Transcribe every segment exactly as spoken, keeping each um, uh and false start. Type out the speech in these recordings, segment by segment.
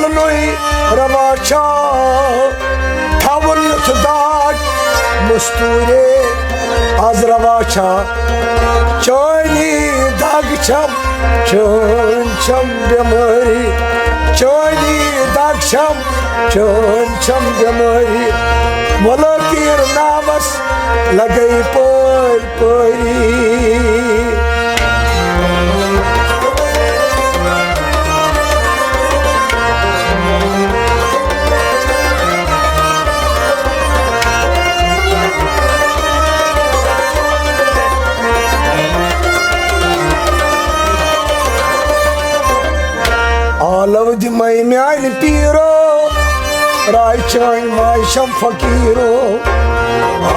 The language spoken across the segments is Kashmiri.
نُے روا چھا تھاوُن یُتھ داغ مستوٗرے؟ از روا چھا چٲنی دگ چھم، چٲنۍ چھم بٮ۪مٲری، چٲنی دگ چھم، چٲنۍ چھم بٮ۪مٲری۔ وَلہٕ تیٖر ناوَس لَگَے پٲرۍ پٲری۔ آلو دِمَے میٛانہِ پیٖرو، راے چٲنۍ ماے چھم فقیٖرو۔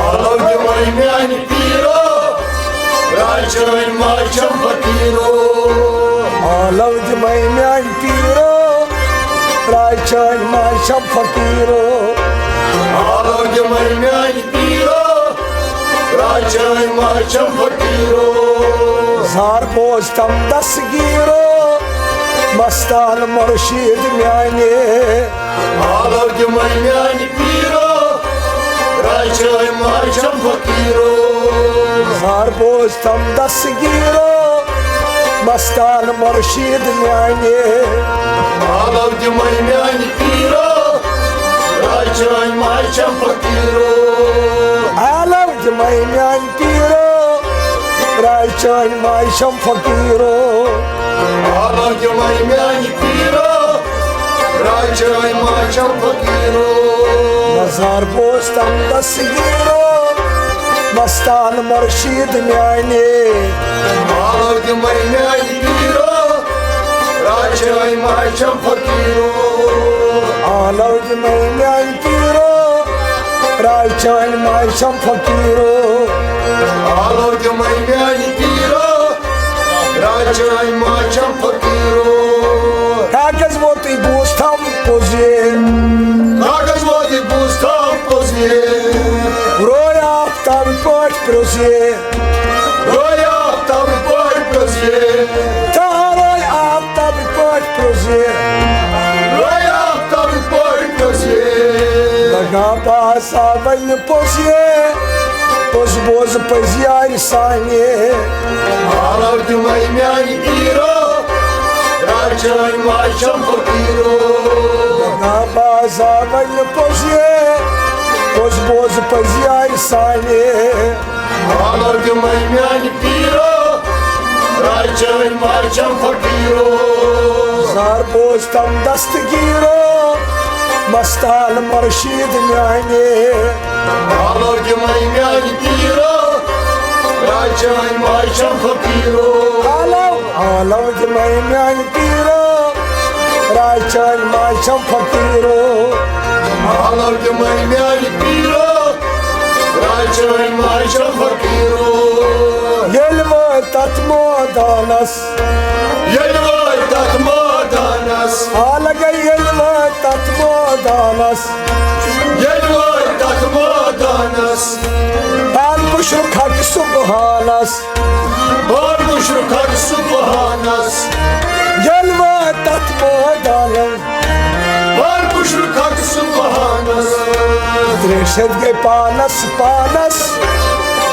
آلو دِمَے میٛانہِ پیٖرو، راے چٲنۍ ماے چھم فقیٖرو۔ آلو دِمَے میٛانہِ پیٖرو، راے چٲنۍ ماے چھم فقیٖرو۔ آلو دِمَے میٛانہِ پیٖرو، راے چٲنۍ ماے چھم فقیٖرو۔ زار بوز تم دستگیٖرو، مستان مرشید میٛانہِ۔ آلو دِمَے میٛانہِ پیٖرو، راے چٲنۍ ماے چھم فقیٖرو۔ زار بوز تم دستگیٖرو، مستان مرشید میٛانہِ۔ آلو دِمَے میٛانہِ پیٖرو، راے چٲنۍ ماے چھم فقیٖرو۔ آلو دِمَے میٛانہِ پیٖرو، راے چٲنۍ ماے چھم فقیٖرو۔ آلو دِمَے میٛانہِ پیٖرو، راے چٲنۍ ماے چھم فقیٖرو۔ نظر بوز تم دستگیٖرو، مستان مرشید میٛانہِ۔ آلو دِمَے میٛانہِ پیٖرو، راے چٲنۍ ماے چھم فقیٖرو۔ آلو دِمَے میٛانہِ پیٖرو، راے چٲنۍ ماے چھم فقیٖرو۔ آلو دِمَے میٛانہِ پیٖرو، راے چٲنۍ ماے چھم فقیٖرو۔ کاغذ ووتُے بوٗز تھم پوٚز یہِ۔ کاغذ ووتُے بوٗز تھم پوٚز یہِ۔ روے آفتابٕکۍ پٲٹھۍ پرٛوٚز یہِ۔ روے آفتابٕکۍ پٲٹھۍ پرٛوٚز یہِ۔ تارے آفتابٕکۍ پٲٹھۍ پرٛوٚز یہِ۔ روے آفتابٕکۍ پٲٹھۍ پرٛوٚز یہِ۔ دگا باسا وۄنۍ پوٚز یہِ، پوٚز بوز پٔزۍ یارِ سانہِ۔ آلو دِمَے میٛانہِ پیٖرو، راے چٲنۍ ماے چھم فقیٖرو۔ دگا باسا وۄنۍ پوٚز یہِ، پوٚز بوز پٔزۍ یارِ سانہِ۔ آلو دِمَے میٛانہِ پیٖرو، راے چٲنۍ ماے چھم فقیٖرو۔ زار بوز تم دستگیٖرو، مستان مرشید میٛانہِ۔ آلو دِمَے میٛانہِ پیٖرو، راے چٲنۍ ماے چھم فقیٖرو۔ آلو، آلو دِمَے میٛانہِ پیٖرو، راے چٲنۍ ماے چھم فقیٖرو۔ آلو دِمَے میٛانہِ پیٖرو، راے چٲنۍ ماے چھم فقیٖرو۔ ییٚلہِ وٲتۍ تتھ مٲدانس، ییٚلہِ وٲتۍ تتھ مٲدانس۔ آ لگے ییٚلہِ وٲتۍ تتھ مٲدانس۔ ییٚلہِ وٲتۍ تتھ مٲدانس۔ پان پُشرُکھ حق سبحانس۔ پان پُشرُکھ حق سبحانس۔ ییٚلہِ وٲتۍ تتھ مٲدانس۔ پان پُشرُکھ حق سبحانس۔ ترٛیشت گٔے پانس پانس،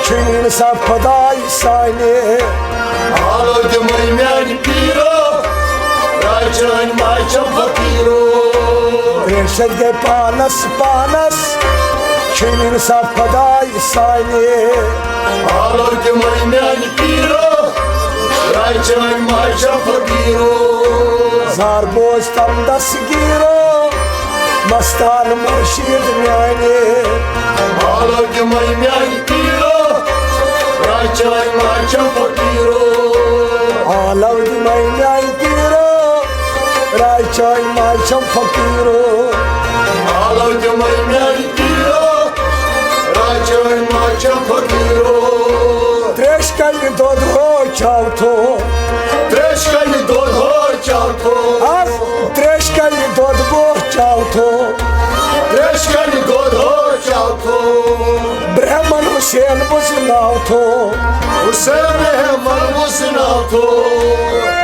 چھُنہٕ انصاف خداے سانہِ۔ آلو دِمَے میٛانہِ پیٖرو، راے چٲنۍ ماے چھم فقیٖرو۔ ترٛیشت گٔے پانس پانس، چھُنہٕ انصاف خداے سانہِ۔ آلو دِمَے میٛانہِ پیٖرو، راے چٲنۍ ماے چھم فقیٖرو۔ زار بوز تم دستگیٖرو، مستان مرشید میٛانہِ۔ آلو دِمَے میٛانہِ پیٖرو، راے چٲنۍ ماے چھم فقیٖرو۔ آلو دِمَے میٛانہِ پیٖرو، راے چٲنۍ ماے چھم فقیٖرو۔ آلو دِمَے میٛانہِ پیٖرو، راے چٲنۍ ماے چھم فقیٖرو۔ ترٛیش کَنہِ دۄد ہو چاو تھو۔ ترٛیش کَنہِ دۄد ہو چاو تھو۔ آ، ترٛیش کَنہِ دۄد بو چاو تھو۔ ترٛیش کَنہِ دۄد ہو چاو تھو۔ برہمن حسین بُزناو تھو۔ حسین برہمن بُزناو تھو۔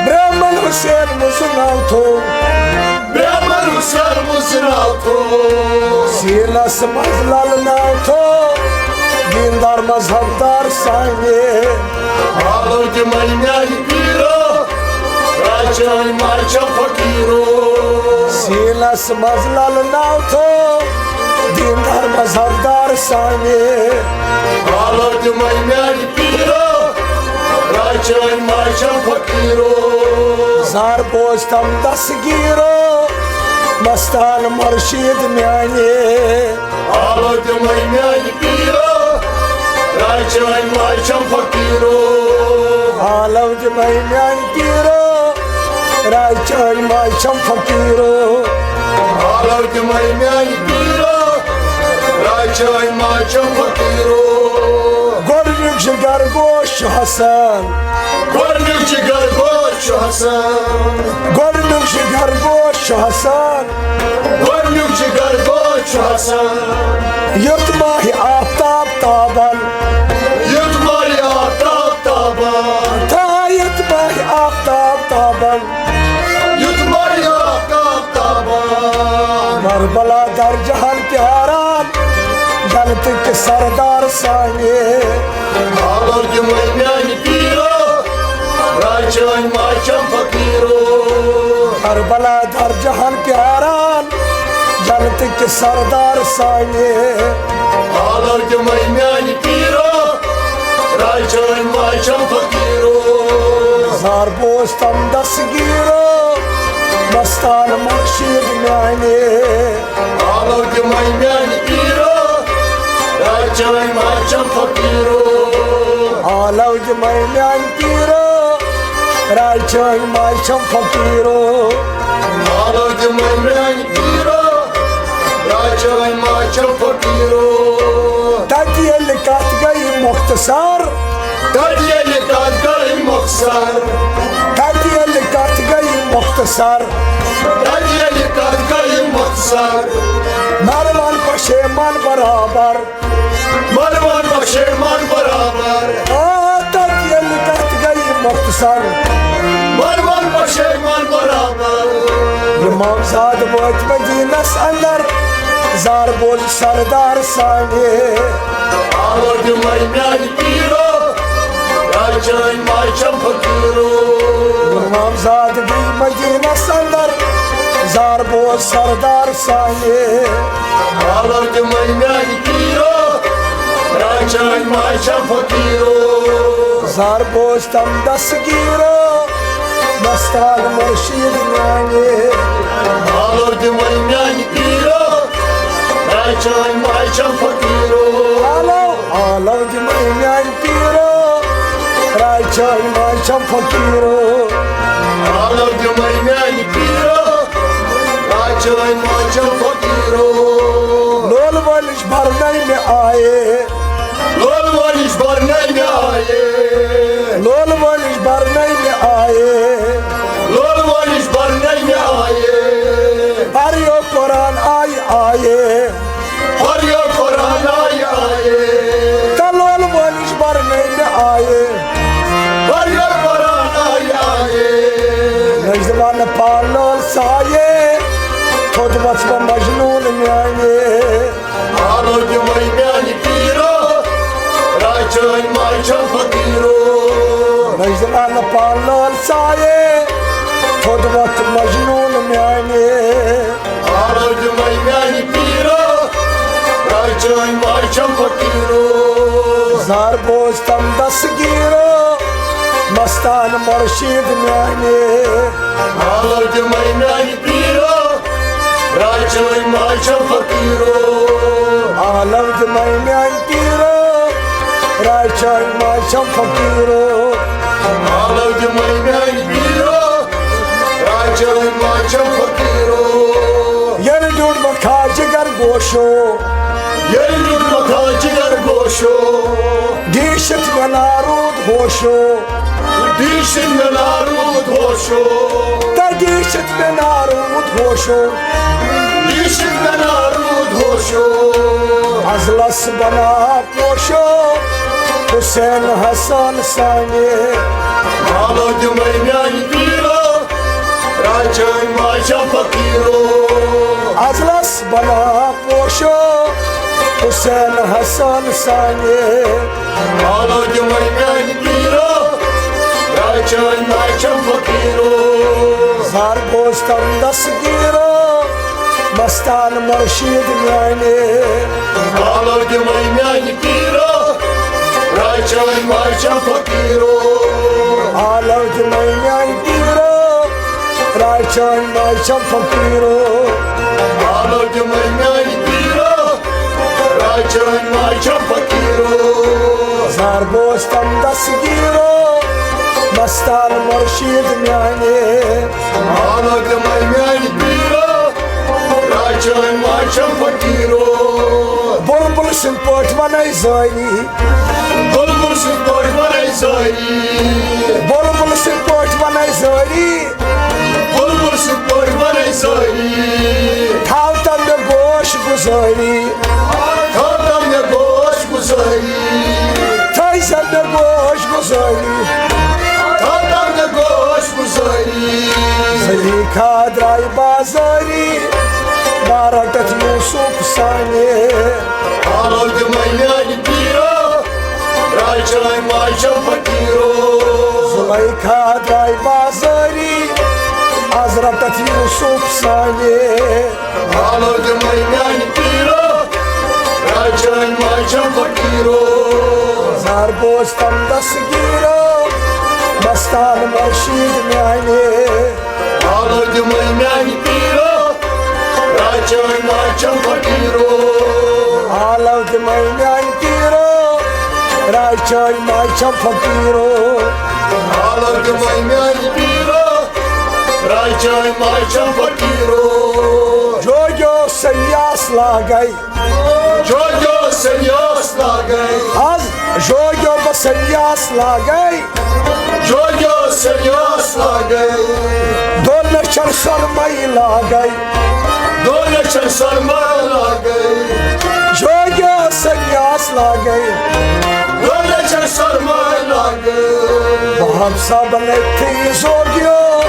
برہمن حسین بُزناو تھو۔ برہمن سر مُسراتھو۔ سیٖنس منٛز للناتھو، دیٖندار مذہب دار سانہِ۔ حالو تِمے میانہِ پیٖرو، راچٲنۍ ماچھا فقیٖرو۔ سیٖنس منٛز للناتھو، دیٖندار مذہب دار سانہِ۔ حالو تِمے میانہِ پیٖرو، راچٲنۍ ماچھا فقیٖرو۔ زار بوز تم دستگیٖرو، مستان مرشد میانہِ۔ حالو تِمے میانہِ پیٖرو، راچٲنۍ ماچھا فقیٖرو۔ حالو تِمے میانہِ پیٖرو، راچٲنۍ ماچھا فقیٖرو۔ حالو تِمے میانہِ پیٖرو، راچٲنۍ ماچھا فقیٖرو۔ گۄڈٕنیُک جگر گوش چھُ حسن۔ گۄڈٕنیُک جگر گوش چھُ حسن۔ گۄڈٕنیُک جگر گوش چھُ حسن۔ گۄڈٕنیُک جگر گوش چھُ حسن۔ یُتھ ماہِ آفتاب تابن۔ یُتھ ماہِ آفتاب تابن۔ تھا یُتھ ماہِ آفتاب تابن۔ یُتھ ماہِ آفتاب تابن۔ کربلا درجہن پیاران، جنتٕکۍ سردار سانہِ۔ حالو تِمے میانہِ پیٖرو، راچٲنۍ ماچھا فقیٖرو۔ کربلا درجہن پیاران، جنتٕکۍ سردار سانہِ۔ حالو تِمے میانہِ پیٖرو، راچٲنۍ ماچھا فقیٖرو۔ زار بوز تم دستگیٖرو، مستان مرشد میانہِ۔ حالو تِمے میانہِ پیٖرو، راچٲنۍ ماچھا فقیٖرو۔ حالو تِمے میانہِ پیٖرو، راچٲنۍ ماچھا فقیٖرو۔ حالو تِمے میانہِ پیٖرو، راچٲنۍ ماچھا فقیٖرو۔ تتہِ ییٚلہِ کتھ گٔیہِ مختصر۔ تتہِ ییٚلہِ کتھ گٔیہِ مختصر۔ تتہِ ییٚلہِ کتھ گٔیہِ مختصر۔ تتہِ ییٚلہِ کتھ گٔیہِ مختصر۔ مروان پشیمان برابر۔ مروان پشیمان برابر۔ آ، تتہِ ییٚلہِ کتھ گٔیہِ مختصر۔ مروان پشیمان برابر۔ امام زاد وٲتۍ مدیٖنس اندر، زار بوز سردار سانہِ۔ حالو تِمے میانہِ پیٖرو، راچٲنۍ ماچھا فقیٖرو۔ امام زاد گٔیہِ مدیٖنس اندر، زار بوز سردار سانہِ۔ حالو تِمے میانہِ پیٖرو، راچٲنۍ ماچھا فقیٖرو۔ زار بوز تم دستگیٖرو، مستان مرشد میانہِ۔ حالو تِمے میانہِ پیٖرو، راچٲنۍ ماچھا فقیٖرو۔ حالو، حالو تِمے میانہِ پیٖرو، راچٲنۍ ماچھا فقیٖرو۔ حالو تِمے میانہِ پیٖرو، راچٲنۍ ماچھا فقیٖرو۔ لول وٲلِج برنَے مےٚ آیے۔ لول وٲلِج برنَے مےٚ آیے۔ لول وٲلِج برنَے مےٚ آیے۔ لول وٲلِج برنَے مےٚ آیے۔ پریو قرآن آیہِ آیے۔ پریو قرآن آیہِ آیے۔ تہٕ لول وٲلِج برنَے مےٚ آیے۔ پریو قرآن آیہِ آیے۔ نجدٕ وَنہٕ پالول سایے۔ تھوٚد وَژھ بہٕ مجنوٗن میانہِ۔ حالو تِمے میانہِ پیٖرو، راچٲنۍ ماچھا فقیٖرو۔ نجدٕ وَنہٕ پالول سایے۔ تھوٚد وَژھ مجنوٗن میانہِ۔ حالو تِمے میانہِ پیٖرو، راچٲنۍ ماچھا فقیٖرو۔ زار بوز تم دستگیٖرو، مستان مرشد میانہِ۔ حالو تِمے میانہِ پیٖرو، راچٲنۍ ماچھا فقیٖرو۔ حالو تِمے میانہِ پیٖرو، راچٲنۍ ماچھا فقیٖرو۔ حالو تِمے میانہِ پیٖرو، راچٲنۍ ماچھا فقیٖرو۔ ییٚلہِ ڈیوٚن مےٚ کھاجہِ گر گوشو۔ ییٚلہِ ڈیوٚن مےٚ کھاجہِ گر گوشو۔ دیٖشِتھ مےٚ ناروٗد ہوشو۔ دیٖشِتھ مےٚ ناروٗد ہوشو۔ تہٕ دیٖشِتھ مےٚ ناروٗد ہوشو۔ دیٖشِتھ مےٚ ناروٗد ہوشو۔ ازلس بنا پوشو حسین حسن سانہِ۔ حالو تِمے میانہِ پیٖرو، راچٲنۍ ماچھا فقیٖرو۔ بنا پوشو حسین حسن سانہِ۔ آلو تِمے میانہِ پیٖرو، راے چٲنۍ ماے چھم فقیٖرو۔ زار بوز تم دستگیٖرو، مستان مرشید میانہِ۔ آلو تِمے میانہِ پیٖرو، راے چٲنۍ ماے چھم فقیٖرو۔ آلو تِمے میانہِ پیٖرو، راے چٲنۍ ماے چھم فقیٖرو۔ آلو تِمے میانہِ پیٖرو، راے چٲنۍ ماے چھم فقیٖرو۔ زار بوز تم دستگیٖرو، مستان مرشید میانہِ۔ آلو تِمے میانہِ پیٖرو، راے چٲنۍ ماے چھم فقیٖرو۔ بلبل سٕنٛدۍ پٲٹھۍ ونے زٲری، بلبل سٕنٛدۍ پٲٹھۍ ونے زٲری۔ بلبل سٕنٛدۍ پٲٹھۍ ونے زٲری۔ بلبل سٕنٛدۍ پٲٹھۍ ونے زٲری۔ تھاو تم مےٚ گوش گُزٲری۔ تھاو تم مےٚ گوش گُزٲری۔ تھٲے زن مےٚ گوش گُزٲری۔ تھاو تم مےٚ گوش گُزٲری۔ زلیخا درٛاے بازٲری، بارٹتھ یوسف سانہِ۔ آلو تِمے میانہِ پیٖرو، راے چٲنۍ ماے چھم فقیٖرو۔ زلیخا درٛاے بازٲری، از رٹتھ یوسف سانہِ۔ آلو تِمے میانہِ پیٖرو، راے چٲنۍ ماے چھم فقیٖرو۔ زار بوز تم دستگیٖرو، مستان مرشید میانہِ۔ آلو تِمے میانہِ پیٖرو، راے چٲنۍ ماے چھم فقیٖرو۔ آلو تِمے میانہِ پیٖرو، راے چٲنۍ ماے چھم فقیٖرو۔ آلو تِمے میانہِ پیٖرو، راے چٲنۍ ماے چھم فقیٖرو۔ جوگیو سنیاس لاگے۔ جوگیو سنیاس لاگے۔ از جوگیو بہٕ سنیاس لاگے۔ جوگیو سنیاس لاگے۔ دۄن لچھن سۄرمَے لاگے۔ دۄن لچھن سۄرمَے لاگے۔ جوگیو سنیاس لاگے۔ دۄن لچھن سۄرمَے لاگے۔ بہٕ ہم سب نتھی زوگیو،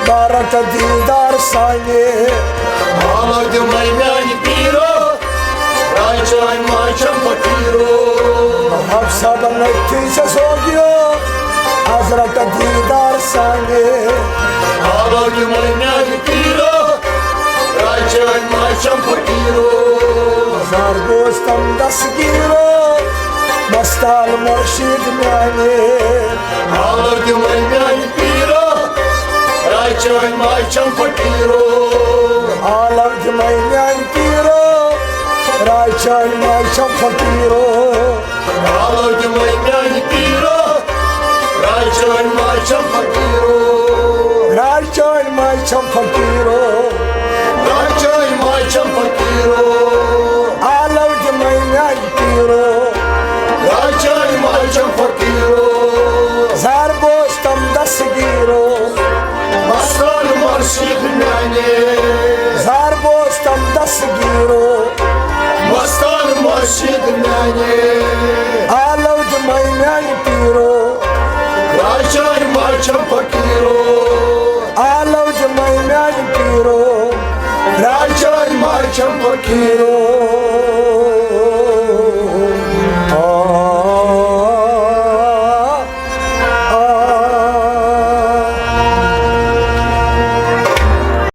بارٹ دیدار سانہِ۔ آلو تِمے میانہِ پیٖرو، راے چٲنۍ ماے چھم فقیٖرو۔ ہم سب نتھی زوگیو، حضرت دیدار سانہِ۔ آلو تِمے میانہِ پیٖرو، راے چٲنۍ ماے چھم فقیٖرو۔ زار بوز تم دستگیٖرو، مستان مرشید میانہِ۔ آلو تِمے میانہِ پیٖرو، راے چٲنۍ ماے چھم فقیٖرو۔ آلو تِمے میانہِ پیٖرو، راے چٲنۍ ماے چھم فقیٖرو۔ آلو تِمے میانہِ پیٖرو، راے چٲنۍ ماے چھم فقیٖرو۔ راے چٲنۍ ماے چھم فقیٖرو۔ راے چٲنۍ ماے چھم فقیٖرو۔ آلو تِمے میانہِ پیٖرو۔ راے چٲنۍ ماے چھم فقیٖرو۔ زار بوز تم دستگیٖرو۔ مستان مرشد میانہِ۔ زار بوز تم دستگیٖرو۔ مستان مرشد میانہِ۔